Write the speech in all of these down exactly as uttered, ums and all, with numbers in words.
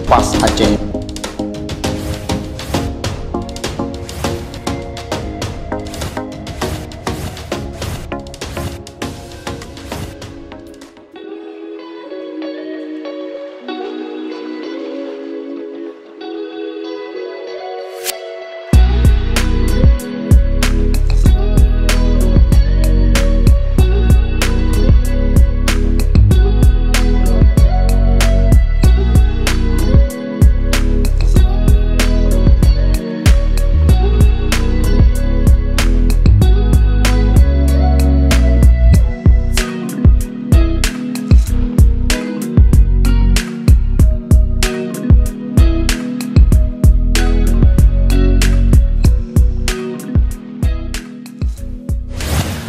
Pas Aceh.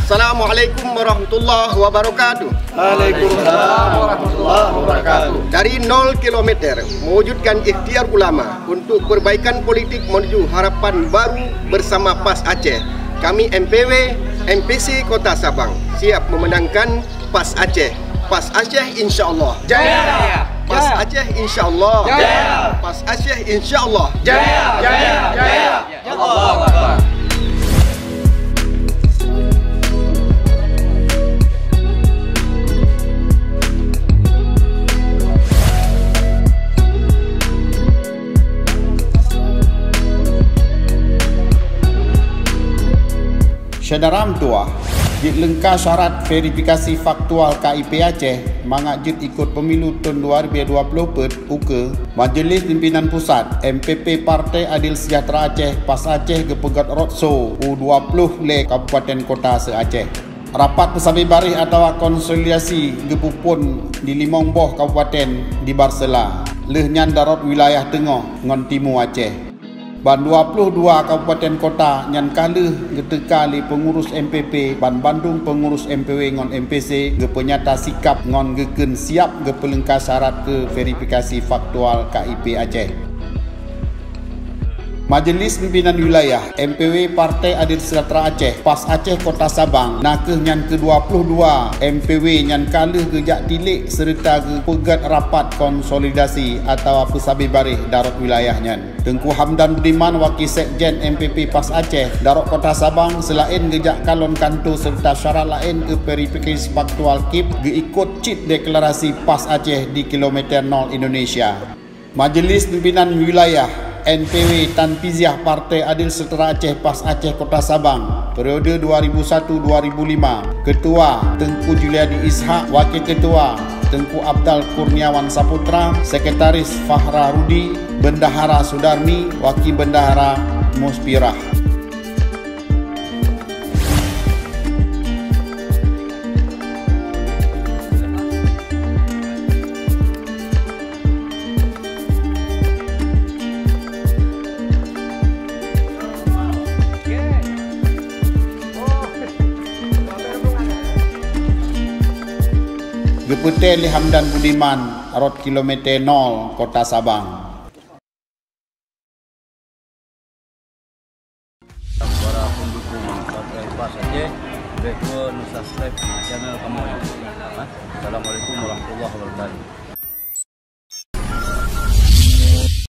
Assalamualaikum warahmatullahi wabarakatuh. Waalaikumsalam warahmatullahi wabarakatuh. Dari nol kilometer, mewujudkan ikhtiar ulama untuk perbaikan politik menuju harapan baru bersama Pas Aceh. Kami M P W, M P C Kota Sabang siap memenangkan Pas Aceh. Pas Aceh, insya Allah. Jaya! Pas Aceh, insya Allah. Jaya! Pas Aceh, insya Allah. Jaya! Jaya! Jaya! Allahu Akbar. Syedara meutuah, jeuet leungka syarat verifikasi faktual K I P Aceh mangat jeuet ikot pemilu thon dua ribu dua puluh peuet ukeue, Majelis Pimpinan Pusat M P P Partai Adil Sejahtera Aceh, Pas Aceh, geupeugöt roadshow u dua ploh lhèe kabupaten kota se-Aceh. Rapat peusabe baréh atawa konsolidasi geupeuphon di limong boh kabupaten di Barsela, lheueh nyan da rot wilayah teungoh ngon timu Aceh. Ban dua ploh dua kabupaten kota nyan ka lheueh geuteuka lé peungurus M P P, ban bandum peungurus M P W ngon M P C geupeunyata sikap ngon geukheun siap geupeuleungka syarat keu verifikasi faktual K I P Aceh. Majelis Pimpinan Wilayah M P W Partai Adil Sejahtera Aceh, Pas Aceh Kota Sabang, na kheueh nyan keu dua ploh dua M P W nyan ka lheueh geujak tilék seureuta geupeugöt rapat konsolidasi atawa peusabe baréh da rot wilayah nyan. Teungku Hamdan Budiman, Wakil Sekjen M P P Pas Aceh, da rot Kota Sabang, seulaén geujak kalon kantô seureuta syarat laén keu verifikasi faktual K I P, geuikot cit deklarasi Pas Aceh di kilometer nol Indonesia. Majelis Pimpinan Wilayah N P W Tanfiziah Partai Adil Sejahtera Aceh, Pas Aceh Kota Sabang, periode dua ribu satu dua ribu lima, Ketua Teungku Juliadi Ishak, Wakil Ketua Teungku Abdal Kurniawan Saputra, Sekretaris Fahra Rudi, Bendahara Sudarmi, Wakil Bendahara Muspirah. Geupeutèe lé Hamdan Budiman, rot kilometer nol, Kota Sabang. Para pendukung Partai Pas Aceh, bèk lupa subscribe channel kamoe. Assalamualaikum warahmatullahi wabarakatuh.